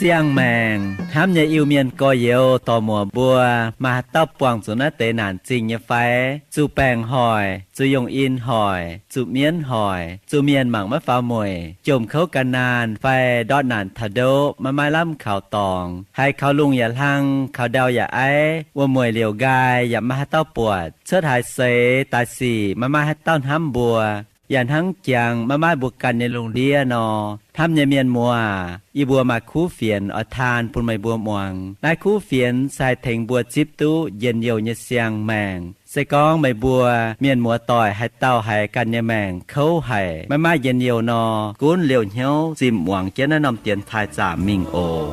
Diangh maengc hnamv nyei Iu-Mienh gorx-youz dorc-muoc mbuo, maaih haaix dauh buangh zuqc naaiv deix naanc zingh nyei fai? Zuqc baengc hoic, zuqc yongh in hoic, zuqc mienv hoic, zuqc mienh mangc maiv faaux mueic, jomc kouv gan naanh fai ndortv naanc taux ndoqv maiv maaih lamh kaux dorngx, haiz kaux lungh yaac hlang, kaux ndau yaac aiv, wuom-mueic liouc nqaai yaac maiv maaih haaix dauh buatc, cuotv haaix seix daaih sic maiv maaih haaix dauh hnamv mbuo, yaac hnangv jangx maiv maaih mbuo ganh nyei lungh ndiev nor. Hnamv nyei mienh muoz, yie mbuo maaih kuv fienx oix taan bun meih mbuo muangx. Naaiv kuv fienx se haih tengx mbuo zipv duqv njien-youh nyei siang-maengc. Se gorngv meih mbuo mienh muoz-doic haaix dauh haiz ganh nyei maengc kouv haic, maiv maaih njien-youh nor, gunv liouh hnyouv zimh muangx jienv naaiv norm dienx taaih zaamc mingh oc.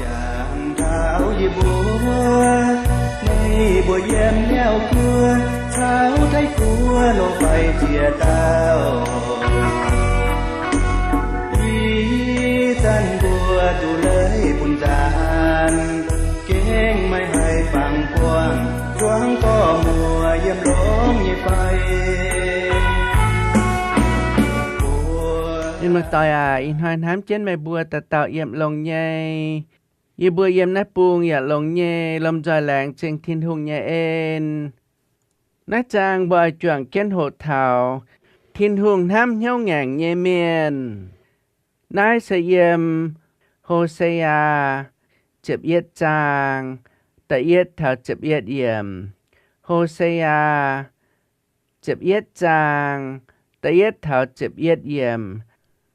Jangx taux yie mbuo, meih mbuo yiem Niouv Guoqv caux Taiv Guoqv nor fai ziex dauh. Ih zanc mbuo duqv leiz bun nzaanx, gengh maiv haih fangx buangh zuangx dorc-muoc yiem longx nyei fai. Mienh muoz-doic aac, ih hnoi hnamv jienv meih mbuo dauh dauh yiem longx nyei. Yie mbuo yiem naaiv bung yaac longx nyei, lomh nzoih laengz zingh Tin-Hungh nyei en. Naaiv zaang mbuo oix juangc jienv hoqc taux Tin-Hungh hnamv hnyouv ngaengc nyei mienh. Naaiv se yiem Ho^se^yaa ziepc yietv zaang da'yietv taux ziepc yietv yiemc. Ho^se^yaa ziepc yietv zaang da'yietv taux ziepc yietv yiemc.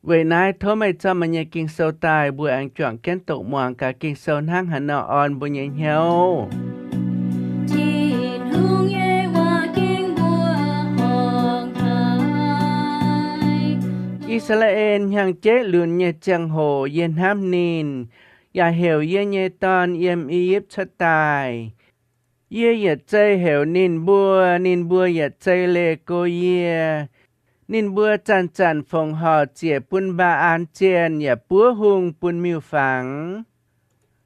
Weic naaiv tov meih zorqv meih nyei Ging-Sou daaih, mbuo aengx juangc jienv doqc muangx gaax Ging-Sou hnangv haaix nor orn mbuo nyei hnyouv. Tin-Hungh nyei waac ging mbuo horngc haic. I^saa^laa^en hnyangx-jeiv lunx nyei ziangh hoc yie hnamv ninh, yaac heuc yie nyei dorn yiem I^yipv cuotv daaih. Yie yietc zei heuc ninh mbuo, ninh mbuo yietc zei leih go yie. Ninh mbuo zanc-zanc fongc horc ziec bun Mbaa^an zienh yaac buov hungh bun miuc-fangx.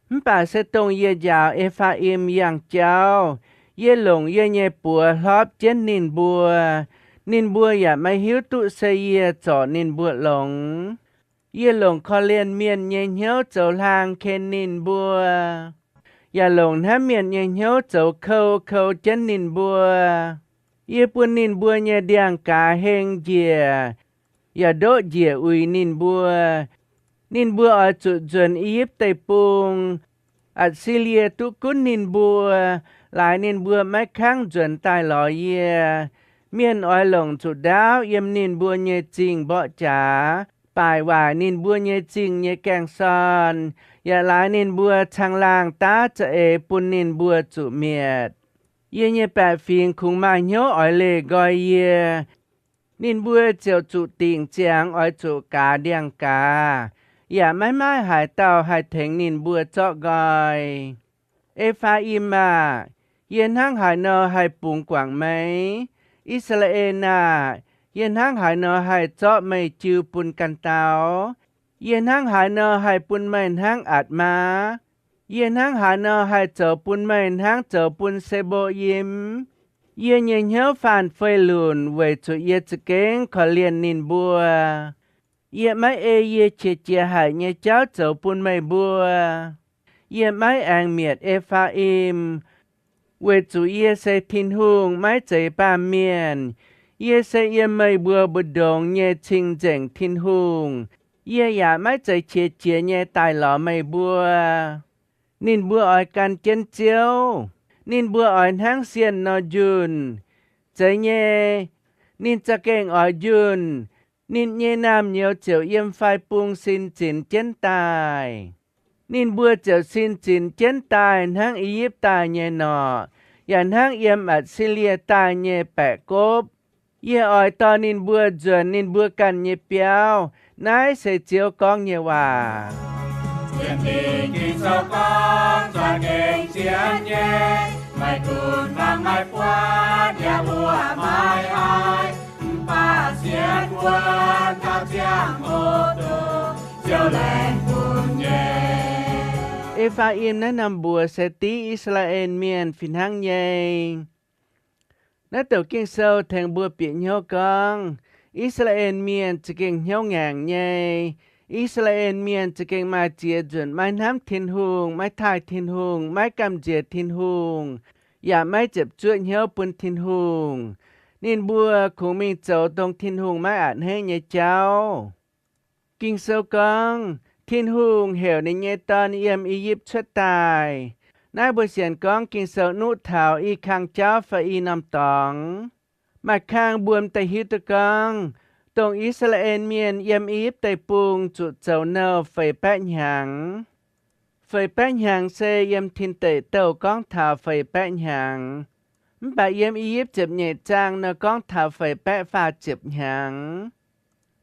Mv baac se dongh yie njaaux E^faa^im yangh jauv, yie longc yie nyei buoz hlorpv jienv ninh mbuo. Ninh mbuo yaac maiv hiuv duqv se yie zorc ninh mbuo longx. Yie longc korv-lienh mienh nyei hnyouv zoux hlaang ken ninh mbuo, yaac longc hnamv mienh nyei hnyouv zoux kou kou jienv ninh mbuo. Yie bun ninh mbuo nyei ndiangx-gaaz heng njiec, yaac ndoqv njiec uix ninh mbuo. Ninh mbuo oix zuqc nzuonx I^yipv Deic-Bung. Atc^si^lie duqv gunv ninh mbuo, laaix ninh mbuo maiv kangv nzuonx daaih lorz yie. Mienh oix longc nzuqc ndaauv yiem ninh mbuo nyei zingh mborqv jaax, baaic waaic ninh mbuo nyei zingh nyei gaeng-sorn, yaac laaix ninh mbuo caangh laangh daav za'eix bun ninh mbuo zuqc mietc. Yie nyei baeqc fingx kungx maaih hnyouv oix leih nqoi yie. Ninh mbuo ziouc zuqc dingc ziangx oix zuqc gaaz ndiangx-gaaz, yaac maiv maaih haaix dauh haih tengx ninh mbuo zorqv nqoi. E^faa^im aah! Yie hnangv haaix nor haih bungx guangc meih? I^saa^laa^en aah! Yie hnangv haaix nor haih zorqv meih jiu bun ganh dauh? Yie hnangv haaix nor haih bun meih hnangv Atc^maa? Yie hnangv haaix nor haih zoux bun meih hnangv zoux bun Se^mbo^yim? Yie nyei hnyouv faanh feix lunc weic zuqc yie za'gengh korv-lienh ninh mbuo. Yie maiv ei yie qiex jiez haic nyei jauv zoux bun meih mbuo. Yie maiv aengx mietc E^faa^im, weic zuqc yie se Tin-Hungh, maiv zeiz baamh mienh. Yie se yiem meih mbuo mbu'ndongx nyei cing-nzengc Tin-Hungh. Yie yaac maiv zeiz qiex jiez nyei daaih lorz meih mbuo. Ninh mbuo oix gan jienv Ziouv. Ninh mbuo oix hnangv sienh nor njunh. Zeiz nyei, ninh za'gengh oix njunh. Ninh nyei naamh nyouz ziouc yiem fai bung sin zinx jienv daaih. Ninh mbuo ziouc sin zinx jienv daaih hnangv I^yipv daaih nyei norqc, yaac hnangv yiem Atc^si^lie daaih nyei baeqc gopv. Yie oix dorh ninh mbuo nzuonx ninh mbuo ganh nyei biauv. Naaiv se Ziouv gorngv nyei waac. Sienx Fingx Ging-Sou gorngv, za'gengh sienx nyei. Maiv gunv fangx maiv buatc yaac mbuo maiv haih, mv baac sienx wuonv taux ziangh hoc dongh Ziouv laengz bun nyei. E^faa^im naaiv norm mbuox se div I^saa^laa^en Mienh fih hnangv nyei. Naaiv douc Ging-Sou tengx mbuo bieqc hnyouv gorngv, I^saa^laa^en Mienh za'gengh hnyouv ngaengc nyei. I^saa^laa^en Mienh za'gengh maaih ziex nzunc maiv hnamv Tin-Hungh, maiv taaih Tin-Hungh, maiv gamh nziex Tin-Hungh, yaac maiv ziepc zuoqv hnyouv bun Tin-Hungh. Ninh mbuo kungx mingh zoux dongh Tin-Hungh maiv a'hneiv nyei jauv. Ging-Sou gorngv, Tin-Hungh heuc ninh nyei Dorn yiem I^yipv cuotv daaih. Naaiv mbuo sienx gorngv Ging-Sou nuqv taux i kang jauv fai i norm dorngx. Maaih kang mbuo m'daaih hiuv duqv gorngv, dongh I^saa^laa^en Mienh yiem I^yipv Deic-Bung zuqc zoux nouh feix baeqv hnyangx. Feix baeqv hnyangx se yiem Tin Deic Douh gorngv taux feix baeqv hnyangx, mv baac yiem I^yipv ziepc nyeic zaang nor gorngv taux feix baeqv faah ziepc hnyangx.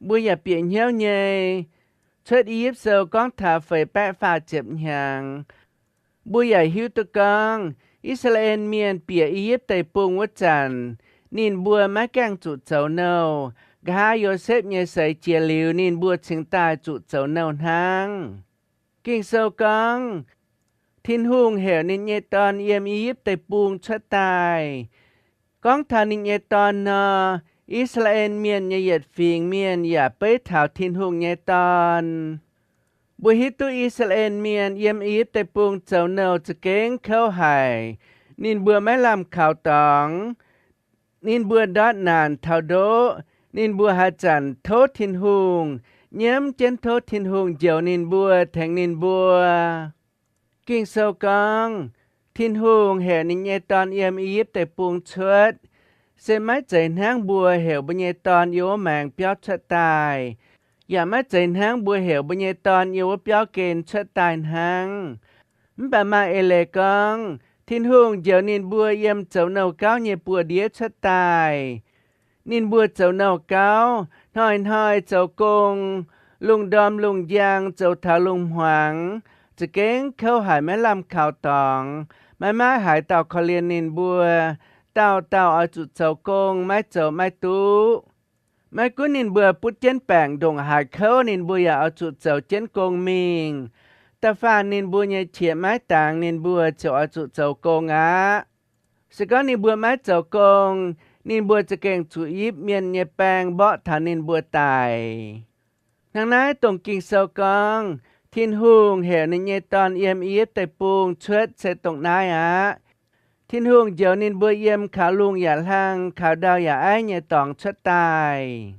Mbuo yaac bieqc hnyouv nyei, Cuotv I^yipv Sou gorngv taux feix baeqv faah ziepc hnyangx. Mbuo yaac hiuv duqv gorngv I^saa^laa^en Mienh bieqc I^yipv Deic-Bung wuov zanc, ninh mbuo maiv gaengh zuqc zoux nouh. Nqa'haav Yosepv nyei seix jiex liuz, ninh mbuo cingx daaih zuqc zoux nouh hnangv. Ging-Sou gorngv, Tin-Hungh heuc ninh nyei Dorn yiem I^yipv Deic-Bung cuotv daaih. Gorngv taux ninh nyei Dorn nor, I^saa^laa^en Mienh nyei yietc fingx mienh yaac beiv taux Tin-Hungh nyei Dorn. Mbuo hiuv duqv I^saa^laa^en Mienh yiem I^yipv Deic-Bung zoux nouh za'gengh kouv haic. Ninh mbuo maiv lamh kaux dorngx. Ninh mbuo ndortv naanc taux ndoqv. Ninh mbuo haaix zanc tov Tin-Hungh, nyiemv jienv tov Tin-Hungh njoux ninh mbuo, tengx ninh mbuo. Ging-Sou gorngv, Tin-Hungh heuc ninh nyei Dorn yiem I^yipv Deic-Bung cuotv, se maiv zeiz hnangv mbuo heuc mbuo nyei dorn yiem wuov maengx biauv cuotv daaih, yaac maiv zeiz hnangv mbuo heuc mbuo nyei dorn yiem wuov biauv gen cuotv daaih hnangv. Mv baac maaih eix leiz gorngv, Tin-Hungh njoux ninh mbuo yiem zoux nouh gauv nyei buoz-ndiev cuotv daaih. Ninh mbuo zoux nouh gauv, hnoi-hnoi zoux gong, lungh ndorm lungh njang, zoux taux lungh hmuangx, za'gengh kouv haic, maiv lamh kaux dorngx, maiv maaih haaix dauh korv-lienh ninh mbuo. Dauh dauh oix zuqc zoux gong, maiv zoux maiv duqv. Maiv gunv ninh mbuo butv jienv baengc ndongc haaix kouv, ninh mbuo yaac oix zuqc zoux jienv gong mingh. Da'faanh ninh mbuo nyei qiex maiv dangx, ninh mbuo ziouc oix zuqc zoux gong aqv. Se gorngv ninh mbuo maiv zoux gong, ninh mbuo za'gengh zuqc yipv mienh nyei baeng mborqv taux ninh mbuo daic. Hnangv naaiv, dongh Ging-Sou gorngv Tin-Hungh heuc ninh nyei Dorn yiem I^yipv Deic-Bung cuotv se dongh naaiv aqv. Tin-Hungh njoux ninh mbuo yiem kaux lungh yaac hlang, kaux ndau yaac aiv nyei dorngx cuotv daaih.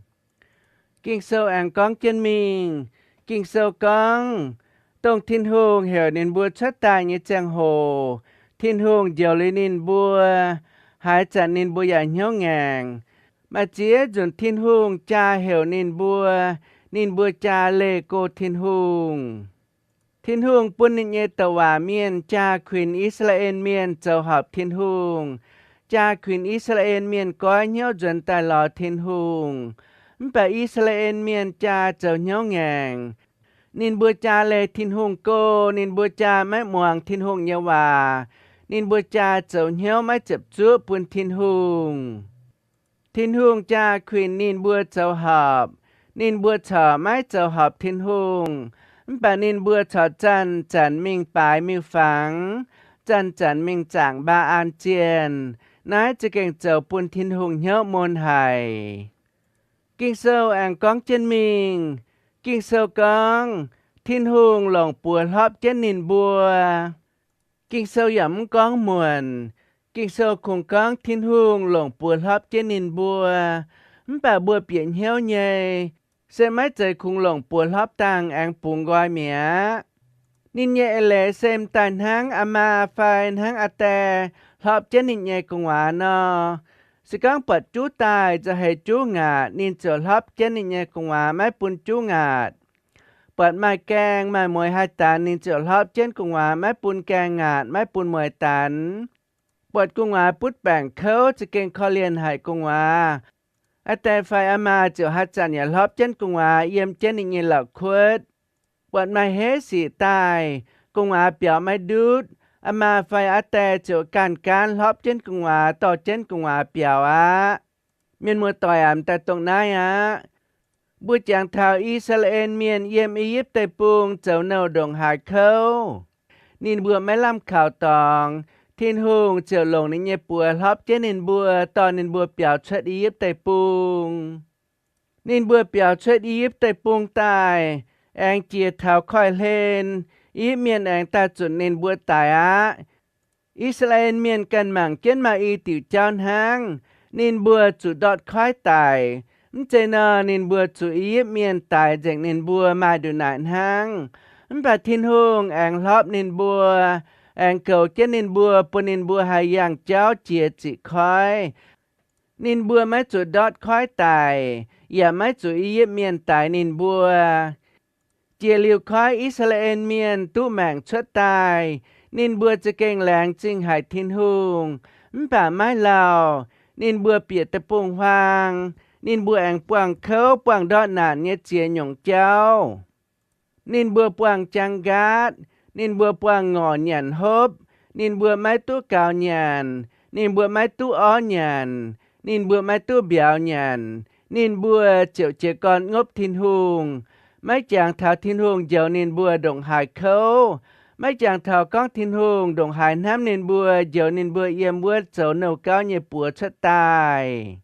Ging-Sou aengx gorngv jienv mingh. Ging-Sou gorngv, dongh Tin-Hungh heuc ninh mbuo cuotv daaih nyei ziangh hoc, Tin-Hungh njoux liuz ninh mbuo. Haaix zanc ninh mbuo yaac hnyouv ngaengc. Maaih ziex nzunc Tin-Hungh jaa heuc ninh mbuo, ninh mbuo jaa leih go Tin-Hungh. Tin-Hungh bun ninh nyei douc waac mienh jaa kuinx I^saa^laa^en Mienh zoux horpc Tin-Hungh, jaa kuinx I^saa^laa^en Mienh goiv hnyouv nzuonx daaih lorz Tin-Hungh. Mv baac I^saa^laa^en Mienh jaa zoux hnyouv ngaengc. Ninh mbuo jaa leih Tin-Hungh go, ninh mbuo jaa maiv muangx Tin-Hungh nyei waac. Ninh mbuo jaa zoux hnyouv maiv ziepc zuoqv bun Tin-Hungh. Tin-Hungh jaa kuinx ninh mbuo zoux horpc. Ninh mbuo corc maiv zoux horpc Tin-Hungh. Mv baac ninh mbuo corc zanc-zanc mingh baaix miuc-fangx, zanc-zanc mingh zaangc Mbaa^an zienh. Naaiv za'gengh zoux bun Tin-Hungh hnyouv mun haic. Ging-Sou aengx gorngv jienv mingh. Ging-Sou gorngv, Tin-Hungh longc buoz hlopv jienv ninh mbuo. Ging-Sou yaac mv gorngv muonc. Ging-Sou kungx gorngv Tin-Hungh longc buoz hlopv jienv ninh mbuo. Mv baac mbuo bieqc hnyouv nyei, se maiv zeiz kungx longc buoz hlopv dangh aengx bungx nqoi mi'aqv. Ninh nyei eix leiz se m'daaih hnangv aa maa fai hnangv aa die hlopv jienv ninh nyei gu'nguaaz nor. Se gorngv buatc juv daaih nzauh heix juv ngaatc, ninh ziouc hlopv jienv ninh nyei gu'nguaaz maiv bun juv ngaatc. Buatc maaih gaeng maaih mueiz haih danx, ninh ziouc hlopv jienv gu'nguaaz maiv bun gaeng ngaatc, maiv bun mueiz danx. Buatc gu'nguaaz butv baengc kouv, za'gengh korv-lienh haic gu'nguaaz. Aa die fai aa maa ziouc haaix zanc yaac hlopv jienv gu'nguaaz yiem jienv ninh nyei la'kuotv. Buatc maaih heiv sic daaih, gu'nguaaz biaux maiv ndutv, aa maa fai aa die ziouc gaanv gaanv hlopv jienv gu'nguaaz, dorh jienv gu'nguaaz biaux aqv. Mienh muoz-doic aac, m'daaih dongh naaiv aqv. Mbuo jangx taux I^saa^laa^en Mienh yiem I^yipv Deic-Bung zoux nouh ndongc haaix kouv, ninh mbuo maiv lamh kaux dorngx, Tin-Hungh ziouc longc ninh nyei buoz hlopv jienv ninh mbuo, dorh ninh mbuo biaux cuotv I^yipv Deic-Bung. Ninh mbuo biaux cuotv I^yipv Deic-Bung daaih, aengx jiex taux koiv-hlen, I^yipv Mienh aengx daaih zunc ninh mbuo daix aqv. I^saa^laa^en Mienh ganh mangc jienv maaih i diuc jauv hnangv, ninh mbuo zuqc ndortv koiv daic. Mv zeiz nor, ninh mbuo zuqc I^yipv Mienh daix nzengc ninh mbuo maaih nduqc naaic hnangv. Mv baac Tin-Hungh aengx hlopv ninh mbuo, aengx goux jienv ninh mbuo, bun ninh mbuo haiz yangh jauv jiex ziqc koiv. Ninh mbuo maiv zuqc ndortv koiv daic, yaac maiv zuqc I^yipv Mienh daix ninh mbuo. Jiex liuz koiv, I^saa^laa^en Mienh duqv maengc cuotv daaih. Ninh mbuo za'gengh laengz zingh haic Tin-Hungh, mv baac maiv lauh. Ninh mbuo bieqc deic-bung-huaang. Ninh mbuo aengx buangh kouv, buangh ndortv naanc nyei ziex nyungc jauv. Ninh mbuo buangh jaang nqaatv, ninh mbuo buangh ngorc nyanc hopv, ninh mbuo maiv duqv gaux nyanc, ninh mbuo maiv duqv orv nyanc, ninh mbuo maiv duqv mbiauz nyanc. Ninh mbuo ziouc jiez gorn ngopv Tin-Hungh, maiv jangx taux Tin-Hungh njoux ninh mbuo ndongc haaix kouv, maiv jangx taux gorngv Tin-Hungh ndongc haaix hnamv ninh mbuo, njoux ninh mbuo yiem wuov zoux nouh gauv nyei buoz cuotv daaih.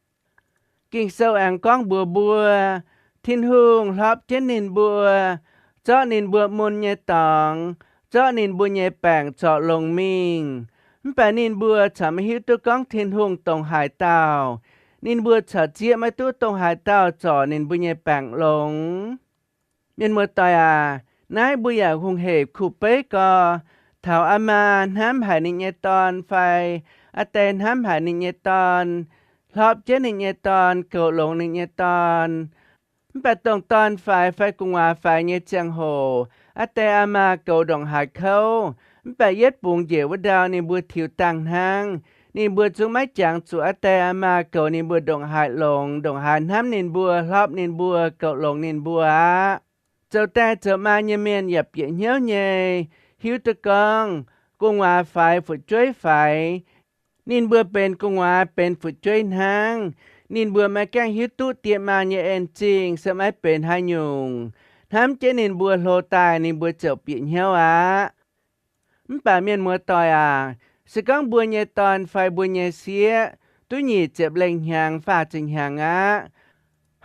Ging-Sou aengx gorngv mbuox mbuo, Tin-Hungh hlopv jienv ninh mbuo, zorqv ninh mbuo mun nyei dorngx, zorqv ninh mbuo nyei baengc zorc longx mingh. Mv baac ninh mbuo corc maiv hiuv duqv gorngv Tin-Hungh dongh haaix dauh. Ninh mbuo corc zieqv maiv duqv dongh haaix dauh zorc ninh mbuo nyei baengc longx. Mienh muoz-doic aac, naaiv mbuo yaac hungh hec kuh beiv gau, taux aa maa hnamv haic ninh nyei dorn fai aa die hnamv haic ninh nyei dorn, hlopv jienv ninh nyei dorn, goux longx ninh nyei dorn. Mv baac dongh dorn faix fai gu'nguaaz faix nyei ziangh hoc, aa die aa maa goux ndongc haaix kouv, mv baac yietv bungx njiec wuov ndau ninh mbuo tiux dangh hnangv. Ninh mbuo zungv maiv jangx zuqc aa die aa maa goux ninh mbuo ndongc haaix longx, ndongc haaix hnamv ninh mbuo, hlopv ninh mbuo, goux longx ninh mbuo aqv. Zoux die zoux maa nyei mienh yaac bieqc hnyouv nyei, hiuv duqv gorngv gu'nguaaz faix, fu'jueiv faix, ninh mbuo benx gu'nguaaz benx fu'jueiv hnangv. Ninh mbuo maiv gaengh hiuv duqv die maa nyei en zingh se maiv benx haaix nyungc. Hnamv jienv ninh mbuo hlo daaih ninh mbuo ziouc bieqc hnyouv aqv. Mv baac mienh muoz-doic aac, se gorngv mbuo nyei dorn fai mbuo nyei sieqv duqv nyic ziepc lengh hnyangx, faah ziepc hnyangx aqv,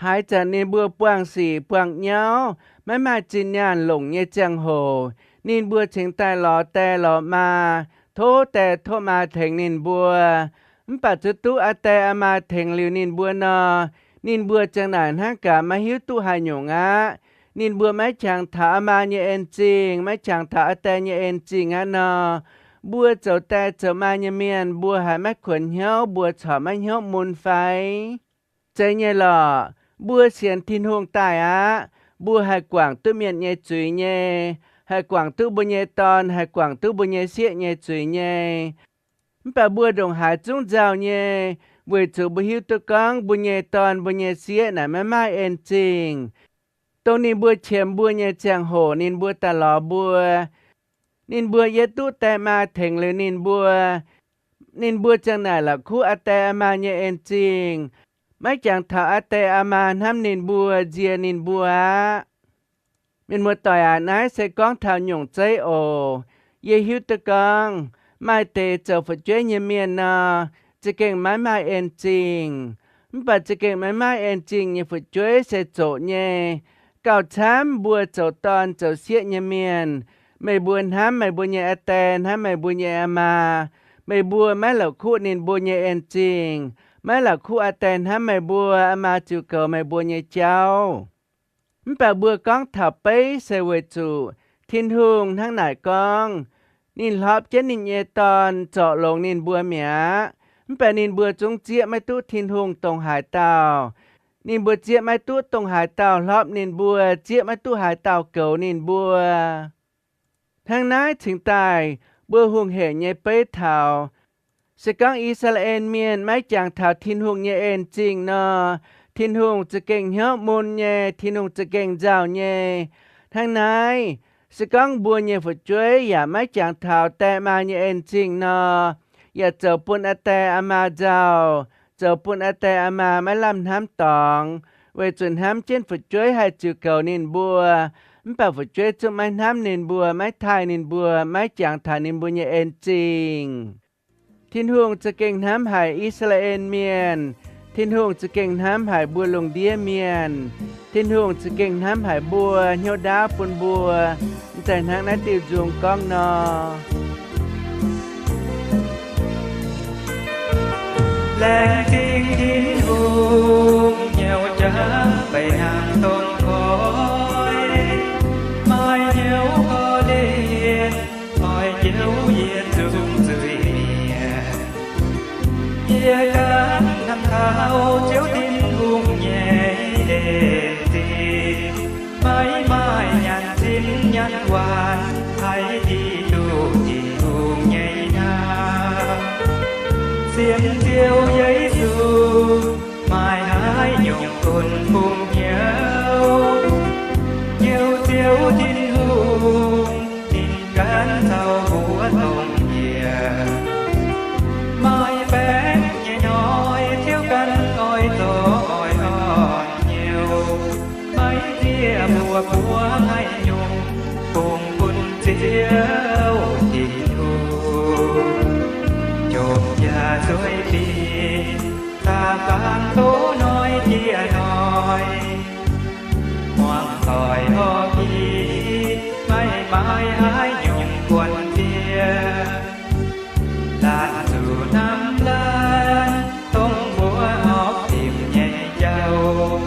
haaix zanc ninh mbuo buangh sic buangh nyauv, maiv maaih zinh nyaanh longc nyei ziangh hoc, ninh mbuo cingx daaih lorz die lorz maa, tov die tov maa tengx ninh mbuo. Mv baac zuqc duqv aa die aa maa tengx liuz ninh mbuo nor, ninh mbuo ziang naaic hnangv gaax maiv hiuv duqv haaix nyungc aqv. Ninh mbuo maiv qangx taux aa maa nyei en zingh, maiv qangx taux aa die nyei en zingh aqv nor, mbuo zoux die zoux maa nyei mienh mbuo haiz maiv kuonx hnyouv, mbuo corc maiv hnyouv mun fai? Zeiz nyei lorqc. Mbuo sienx Tin-Hungh daaih aqv, mbuo haih guangc duqv mienh nyei zuiz nyei, haih guangc duqv mbuo nyei dorn, haih guangc duqv mbuo nyei sieqv nyei zuiz nyei. Mv baac mbuo ndongc haaix zungv nzauh nyei, weic zuqc mbuo hiuv duqv gorngv mbuo nyei dorn mbuo nyei sieqv naaic maiv maaih en zingh. Dongh ninh mbuo qiemx mbuo nyei ziangh hoc ninh mbuo daaih lorz mbuo. Ninh mbuo yietv duqv die maa tengx liuz ninh mbuo, ninh mbuo ziang naaic la'kuqv aa die aa maa nyei en zingh, maiv jangx taux aa die aa maa hnamv ninh mbuo, nzie ninh mbuo aqv. Mienh muoz-doic aac, naaiv se gorngv taux nyungc zeiv oc. Yie hiuv duqv gorngv maaih deix zoux fu'jueiv nyei mienh nor, za'gengh maiv maaih en zingh. Mv baac za'gengh maiv maaih en zingh nyei fu'jueiv se zoqc nyei. Gauh camv mbuo zoux dorn zoux sieqv nyei mienh, meih mbuo hnamv meih mbuo nyei aa die, hnamv meih mbuo nyei aa maa, meih mbuo maiv la'kuqv ninh mbuo nyei en zingh, maiv la'kuqv aa die hnamv meih mbuo, aa maa ziux goux meih mbuo nyei jauv. Mv baac mbuo gorngv taux beiv se weic zuqc Tin-Hungh hnangv naaic gorngv, ninh hlopv jienv ninh nyei dorn zorc longx ninh mbuo mi'aqv. Mv baac ninh mbuo zungv zieqv maiv duqv Tin-Hungh dongh haaix dauh. Ninh mbuo zieqv maiv duqv dongh haaix dauh hlopv ninh mbuo, zieqv maiv duqv haaix dauh goux ninh mbuo. Hnangv naaiv cingx daaih, mbuo hungh hec nyei beiv taux, se gorngv I^saa^laa^en Mienh maiv jangx taux Tin-Hungh nyei en zingh nor, Tin-Hungh za'gengh hnyouv mun nyei, Tin-Hungh za'gengh nzauh nyei. Hnangv naaiv, se gorngv mbuo nyei fu'jueiv yaac maiv jangx taux die maa nyei en zingh nor, yaac zoux bun aa die aa maa nzauh, zoux bun aa die aa maa maiv lamh hnamv dorngx, weic zuqc hnamv jienv fu'jueiv haih ziux goux ninh mbuo. Mv baac fu'jueiv zungv maiv hnamv ninh mbuo, maiv taaih ninh mbuo, maiv jangx taux ninh mbuo nyei en zingh. Tin-Hungh za'gengh hnamv haic I^saa^laa^en Mienh, Tin-Hungh za'gengh hnamv haic mbuo lungh ndiev mienh. Tin-Hungh za'gengh hnamv haic mbuo, hnyouv ndaauv bun mbuo, m'daaih hnangv naaiv diuh nzung gorngv nor. Laengz zingh Tin-Hungh, hnyouv jaax mbaih hnangv dongh koi, maaih hnyouv korv-lienh, oix njoux yie zungv zuiz-mienh. Yie ganh hnamv taux Ziouv Tin-Hungh nyei en zingh, maiv maaih nyanc zinh nyanc waanc haih ndie duqv Tin-Hungh nyei hnamv. Sienx Ziouv Yesu, maaih haaix nyungc gunv bungx hnyouv, hnyouv Ziouv Tin-Hungh, ninh ganh caux mbuo dongh yie. Maaih baengc nyei hnoi Ziouv ganh oix zorc oix orn hnyouv, maiv zieqv mbuo buov haaix nyungc bungx bun Ziouv Tin-Hungh. Jomc yaac zueiz dingc, da'faanh doz hnoi jiex hnoi, muangx doic horpc i, maiv maaih haaix nyungc buonc fiev. Laanh zuqc hnamv laanh, dongh mbuo horpc dimc nyei jauv.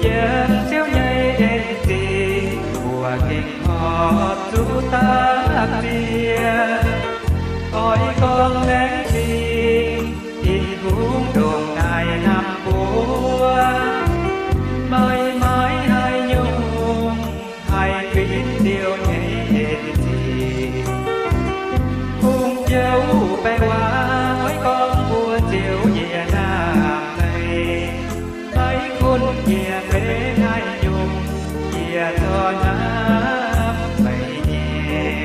Yiem Ziouv nyei en zingh, mbuo gengh horpc zuqc dapv ziex. Oix gorngv laengz zingh, Tin-Hungh ndongc naaic hnamv mbuo, maiv maaih haaix nyungc haih kuinx Ziouv nyei en zingh. Kungx jouv baeqc waac oix gorngv mbuox Ziouv yie hnamv meih, maiv gunv yie benx haaix nyungc, yie zorqv hnamv meih nyei.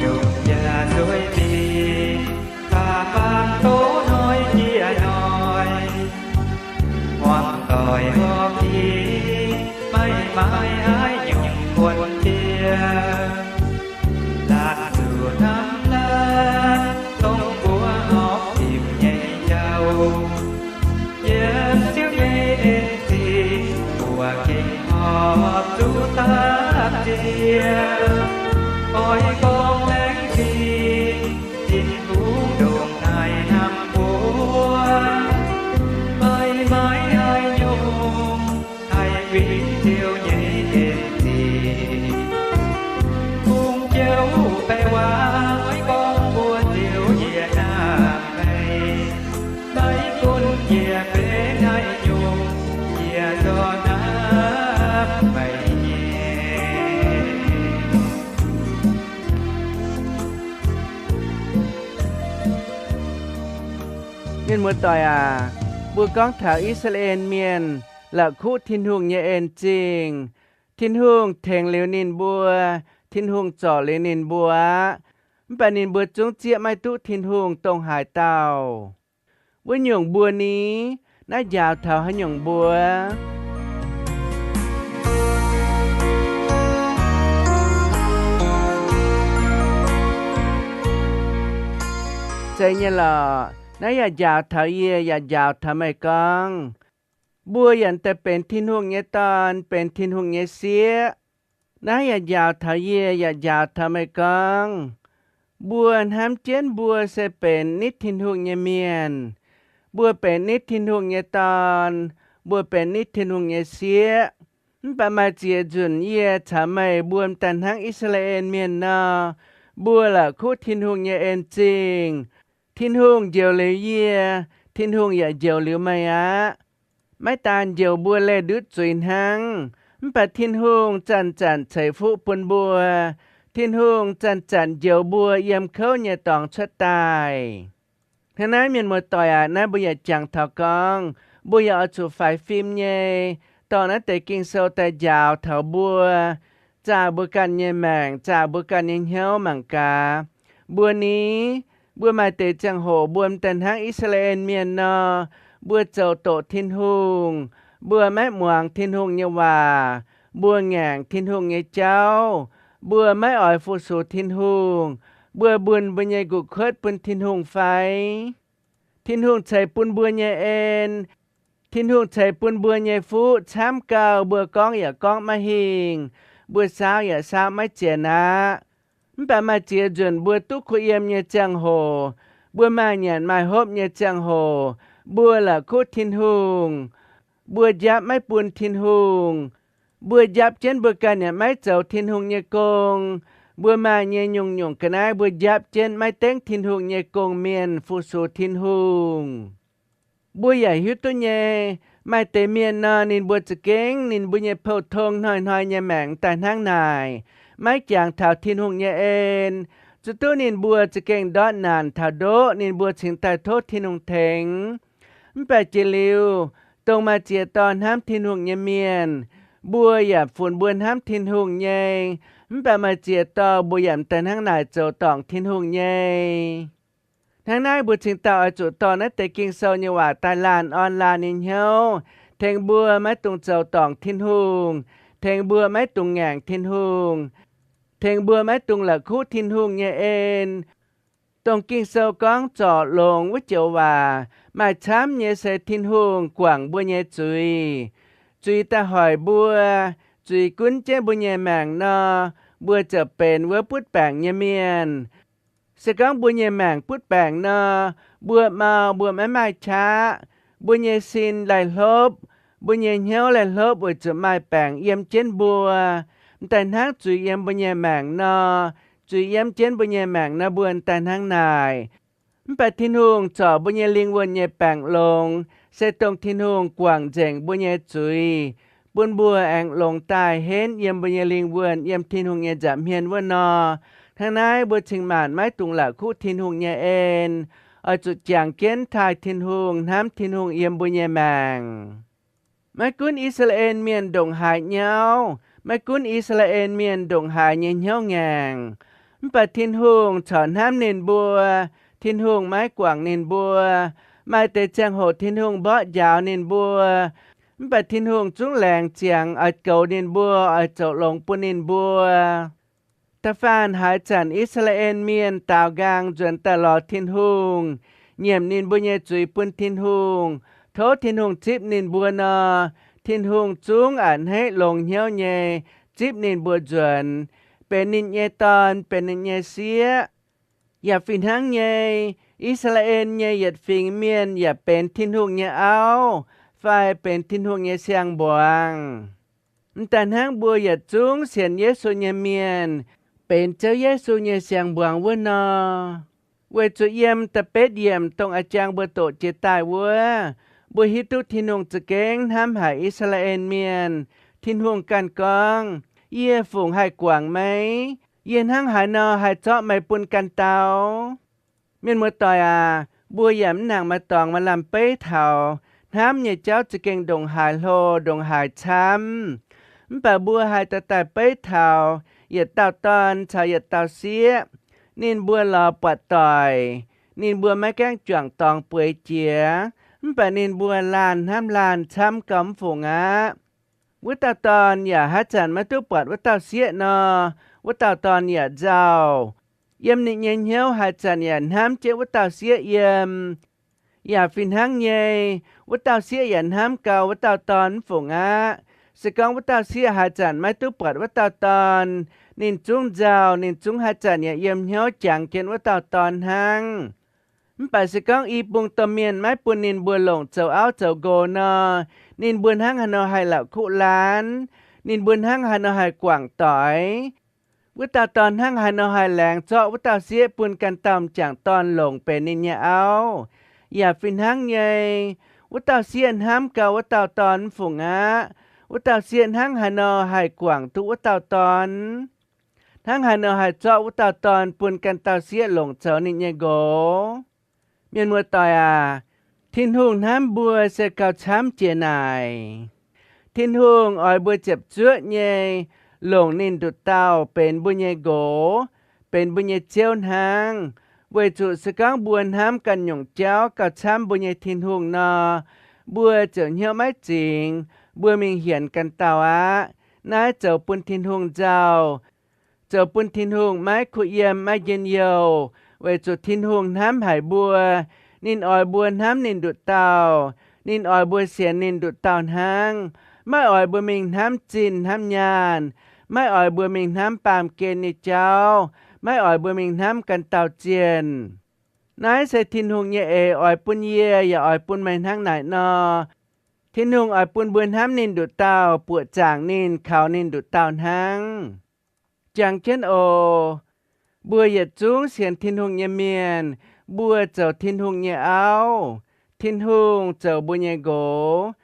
Jomc yaac zueiz dingc, da'faanh doz hnoi jiex hnoi, muangx doic horpc i, maiv maaih haaix nyungc buonc fiev. Laanh zuqc hnamv laanh, dongh mbuo horpc dimc nyei jauv. Yiem Ziouv nyei en zingh, mbuo gengh horpc zuqc dapv ziex. Oix gorngv laengz zingh, Tin-Hungh ndongc naaic hnamv mbuo, maiv maaih haaix nyungc haih kuinx Ziouv nyei en zingh. Kungx jouv baeqc waac oix gorngv mbuox Ziouv yie hnamv meih, maiv gunv yie benx haaix nyungc, yie zorqv hnamv meih nyei. Mienh muoz-doic aac, mbuo gorngv taux I^saa^laa^en Mienh la'kuqv Tin-Hungh nyei en zingh. Tin-Hungh tengx liuz ninh mbuo, Tin-Hungh zorc liuz ninh mbuo aqv. Mv baac ninh mbuo zungv zieqv maiv duqv Tin-Hungh dongh haaix dauh. Wuov nyungc mbuo ni, naaiv njaaux taux haaix nyungc mbuo? Zeiz nyei lorqc. Naaiv yaac njaaux taux yie, yaac njaaux taux meih gorngv, mbuo yaac daaih benx Tin-Hungh nyei dorn, benx Tin-Hungh nyei sieqv. Naaiv yaac njaaux taux yie, yaac njaaux taux meih gorngv, mbuo hnamv jienv mbuo se benx nitv Tin-Hungh nyei mienh. Mbuo benx nitv Tin-Hungh nyei dorn. Mbuo benx nitv Tin-Hungh nyei sieqv. Mv baac maaih ziex nzunc yie caux meih mbuo m'daaih hnangv I^saa^laa^en Mienh nor, mbuo la'kuqv Tin-Hungh nyei en zingh. Tin-Hungh njoux liuz yie, Tin-Hungh yaac njoux liuz meih aqv. Maiv daan njoux mbuo leih ndutv zuiz hnangv, mv baac Tin-Hungh zanc-zanc ceix fuqv bun mbuo. Tin-Hungh zanc-zanc njoux mbuo yiem kouv nyei dorngx cuotv daaih. Hnangv naaiv, mienh muoz-doic aac, naaiv mbuo yaac jangx taux gorngv Mbuo yaac oix zuqc faix fim nyei dorh naaiv deix Ging-Sou daaih njaaux taux mbuo, zaah mbuo ganh nyei maengc, zaah mbuo ganh nyei hnyouv mangc gaax. Mbuo ni, mbuo maaih deix ziangh hoc mbuo m'daaih hnangv I^saa^laa^en Mienh nor, mbuo zoux doqc Tin-Hungh, mbuo maiv muangx Tin-Hungh nyei waac, mbuo ngaengc Tin-Hungh nyei jauv, mbuo maiv oix fu-sux Tin-Hungh, mbuo mbuonh mbuo nyei nqoqv kuotv bun Tin-Hungh fai? Tin-Hungh ceix bun mbuo nyei en, Tin-Hungh ceix bun mbuo nyei fuqv camv gauh, mbuo gorngv yaac gorngv maiv hingh, mbuo saauv yaac saauv maiv zien aqv. Mv baac maaih ziex nzunc mbuo duqv kuh yiem nyei ziangh hoc, mbuo maaih nyanc maaih hopv nyei ziangh hoc, mbuo la'kuqv Tin-Hungh, mbuo njapv maiv bun Tin-Hungh, mbuo njapv jienv mbuo ganh yaac maiv zoux Tin-Hungh nyei gong, mbuo maaih nyei nyungc-nyungc ga'naaiv mbuo njapv jienv maiv dengv Tin-Hungh nyei gong-mienh fu-sux Tin-Hungh. Mbuo yaac hiuv duqv nyei, maaih deix mienh nor, ninh mbuo za'gengh ninh mbuo nyei pou-tong hnoi-hnoi nyei maengc m'daaih hnangv naaic, maiv jangx taux Tin-Hungh nyei en. Zuqc duqv ninh mbuo za'gengh ndortv naanc taux ndoqv, ninh mbuo cingx daaih tov Tin-Hungh tengx. Mv baac jiex liuz, dongh maaih ziex dauh hnamv Tin-Hungh nyei mienh, mbuo yaac funx mbuo hnamv Tin-Hungh nyei, mv baac maaih ziex dauh mbuo yaac m'daaih hnangv naaic zoux dorngc Tin-Hungh nyei. Hnangv naaiv mbuo cingx daaih oix zuqc dorh naaiv deix Ging-Sou nyei waac daaih laanh orn laanh nyei hnyouv, tengx mbuo maiv dungx zoux dorngc Tin-Hungh, tengx mbuo maiv dungx ngaengc Tin-Hungh, tengx mbuo maiv dungx la'kuqv Tin-Hungh nyei en. Dongh Ging-Sou gorngv zorc longx wuov joux waac maaih camv nyei se Tin-Hungh guangc mbuo nyei zuiz. Zuiz daaih hoic mbuo, zuiz gunv jienv mbuo nyei maengc nor, mbuo ziouc benx wuov butv baengc nyei mienh. Se gorngv mbuo nyei maengc butv baengc nor, mbuo mau mbuo maiv maaih qaqv, mbuo nyei sin laih hlopv, mbuo nyei hnyouv laih hlopv weic zuqc maaih baengc yiem jienv mbuo. M'daaih hnangv zuiz yiem mbuo nyei maengc nor, zuiz yiem jienv mbuo nyei maengc nor, mbuo m'daaih hnangv naaic. Mv baac Tin-Hungh zorc mbuo nyei lingh wuonh nyei baengc longx, se dongh Tin-Hungh guangc nzengc mbuo nyei zuiz, bun mbuo aengx longx daaih henv yiem mbuo nyei lingh wuonh yiem Tin-Hungh nyei nza'hmien wuov nor. Hnangv naaiv mbuo cingx maanc maiv dungx la'kuqv Tin-Hungh nyei en, oix zuqc jangx jienv taaih Tin-Hungh, hnamv Tin-Hungh yiem mbuo nyei maengc. Maiv gunv I^saa^laa^en Mienh ndongc haaix nyauv, maiv gunv I^saa^laa^en Mienh ndongc haaix nyei hnyouv ngaengc, mv baac Tin-Hungh corc hnamv ninh mbuo. Tin-Hungh maiv guangc ninh mbuo. Maaih deix ziangh hoc Tin-Hungh mborqv njaaux ninh mbuo, mv baac Tin-Hungh zungv laengz ziangx oix goux ninh mbuo, oix zoux longx bun ninh mbuo. Da'faanh haaix zanc I^saa^laa^en Mienh daaux nqaang nzuonx daaih lorz Tin-Hungh, nyiemc ninh mbuo nyei zuiz bun Tin-Hungh, tov Tin-Hungh zipv ninh mbuo nor, Tin-Hungh zungv a'hneiv longx hnyouv nyei zipv ninh mbuo nzuonx, benx ninh nyei dorn, benx ninh nyei sieqv. Yaac fih hnangv nyei, I^saa^laa^en nyei yietc fingx mienh yaac benx Tin-Hungh nyei auv fai benx Tin-Hungh nyei siang-mbuangz. M'daaih hnangv mbuo yietc zungv sienx Yesu nyei mienh benx Ziouv Yesu nyei siang-mbuangz wuov nor. Weic zuqc yiem da'betv yiemc dongh a'jang mbuo doqc jiex daaih wuov, mbuo hiuv duqv Tin-Hungh za'gengh hnamv haic I^saa^laa^en Mienh. Tin-Hungh ganh gorngv, Yie fungc haih guangc meih? Yie hnangv haaix nor haih zorqv meih bun ganh dau? Mienh muoz-doic aac, mbuo yaac mv nangc maaih dorngx maaih lamh beiv taux hnamv nyei jauv za'gengh ndongc haaix hlo ndongc haaix camv. Mv baac mbuo haih daaih beiv taux yietc dauh dorn caux yietc dauh sieqv. Ninh mbuo lorz buatc doic, ninh mbuo maiv gaengh juangc dorngx bueix jiex, mv baac ninh mbuo laanh hnamv laanh camv gauh mv fungc aqv. Wuov dauh dorn yaac haaix zanc maiv duqv buatc wuov dauh sieqv nor, wuov dauh dorn yaac nzauh. Yiem ninh nyei hnyouv haaix zanc yaac hnamv jienv wuov dauh sieqv yiem. Yaac fih hnangv nyei, wuov dauh sieqv yaac hnamv gau wuov dauh dorn mv fungc aqv. Se gorngv wuov dauh sieqv haaix zanc maiv duqv buatc wuov dauh dorn, ninh zungv nzauh, ninh zungv haaix zanc yaac yiem hnyouv jangx jienv wuov dauh dorn hnangv. Mv baac se gorngv i bung domh mienh maiv bun ninh mbuo longc zoux auv zoux nqox nor, ninh mbuo hnangv haaix nor haih la'kuqv laanh? Ninh mbuo hnangv haaix nor haih guangc doic? Wuov dauh dorn hnangv haaix nor haih laengz zorqv wuov dauh sieqv bun ganh dauh m'jangc dorn longc benx ninh nyei auv? Yaac fih hnangv nyei, wuov dauh sieqv hnamv gau wuov dauh dorn mv fungc aqv. Wuov dauh sieqv hnangv haaix nor haih guangc duqv wuov dauh dorn? Hnangv haaix nor haih zorqv wuov dauh dorn bun ganh dauh sieqv longc zoux ninh nyei nqox? Mienh muoz-doic aac, Tin-Hungh hnamv mbuo se gauh camv jiex naaic. Tin-Hungh oix mbuo ziepc zuoqv nyei longc ninh nduqc dauh benx mbuo nyei nqox, benx mbuo nyei Ziouv hnangv. Weic zuqc se gorngv mbuo hnamv ganh nyungc jauv gauh camv mbuo nyei Tin-Hungh nor, mbuo ziouc hnyouv maiv zingx, mbuo mingh hienx ganh dauh aqv. Naaiv zoux bun Tin-Hungh nzauh, zoux bun Tin-Hungh maiv kuh yiem, maiv njien-youh, weic zuqc Tin-Hungh hnamv haic mbuo. Ninh oix mbuo hnamv ninh nduqc dauh. Ninh oix mbuo sienx ninh nduqc dauh hnangv, maiv oix mbuo mingh hnamv zinh hnamv nyaanh, maiv oix mbuo mingh hnamv baamh gen nyei jauv, maiv oix mbuo mingh hnamv ganh dauh zienh. Naaiv se Tin-Hungh nyei eix oix bun yie yaac oix bun meih hnangv naaic nor. Tin-Hungh oix bun mbuo hnamv ninh nduqc dauh, buoqc zaangc ninh, kaux ninh nduqc dauh hnangv. Jangx jienv oc. Mbuo yietc zungv sienx Tin-Hungh nyei mienh, mbuo zoux Tin-Hungh nyei auv. Tin-Hungh zoux mbuo nyei nqox.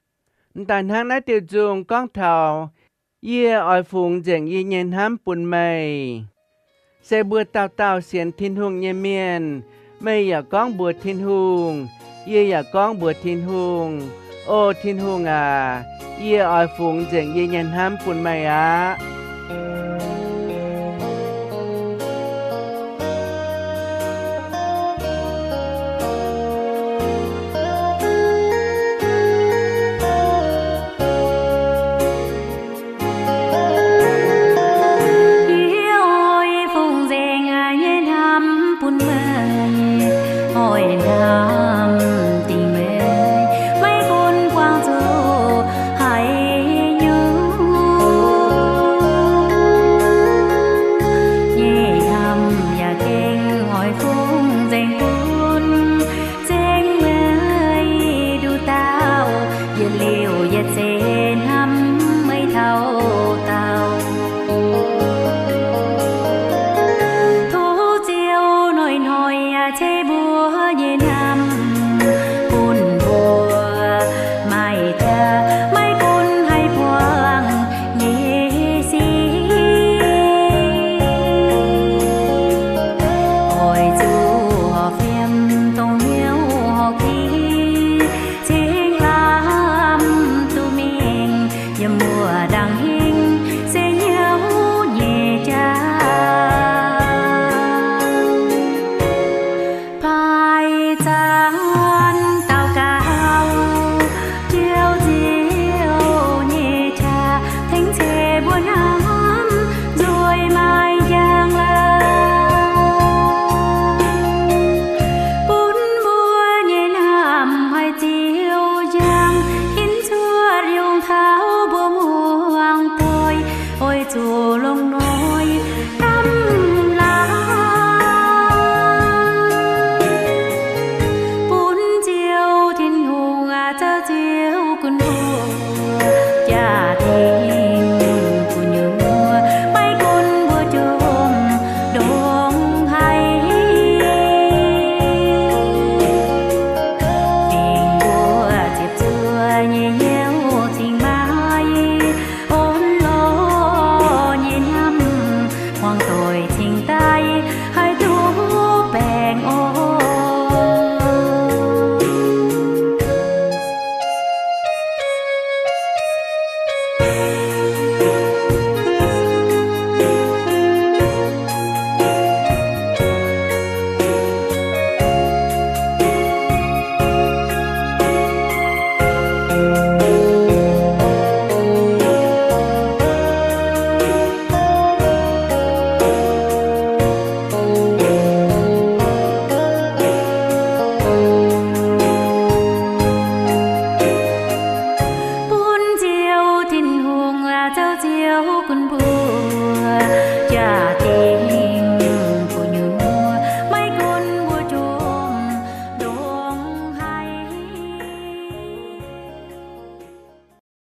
M'daaih hnangv naaiv diuh nzung gorngv taux, yie oix fungx nzengc yie nyei hnamv bun meih. Se mbuo dauh dauh sienx Tin-Hungh nyei mienh, meih yaac gorngv mbuox Tin-Hungh, yie yaac gorngv mbuox Tin-Hungh, O Tin-Hungh aac, yie oix fungx nzengc yie nyei hnamv bun meih aqv. Yie oix fungx nzengc nyei hnamv bun meih, oix hnamv dingc meih, maiv gunv buangh zuqc haaix nyungc. Nyei hnamv yaac gengh oix fungx nzengc bun zengc meih nduqc dauh, yietc liuz yietc seix hnamv meih taux daauh. Tov Ziouv hnoi-hnoi yaac ceix mbuo nyei hnamv bun mbuo, maaih jaax maiv gunv haih buangh nyei sic. Oix zuqc horpc fiem dongh hnyouv horpc ki, cingx lamh duqv mingh yiem wuov ndaangc hingv se hnyouv nyei jaax. Paaiv zanc daux gaux, Ziouv, Ziouv nyei qaqv tengx ceix mbuo hnamv nzueic maaih njang-laangc, bun mbuo nyei hnamv haih ziouc njang, hinc cuotv yungh taux mbuo muangx doic, oix zuqc longc noic hnamv laangc, bun Ziouv Tin-Hungh aac, Ziouv Ziouv Gunv Hlo, jaa-dingc gu'nyuoz maiv gunv mbuo jomc ndongc haaix, dingc mbuo ziepc zuoqv nyei hnyouv cingx maaih onv lorh nyei hnamv, muangx doic cingx daaih haih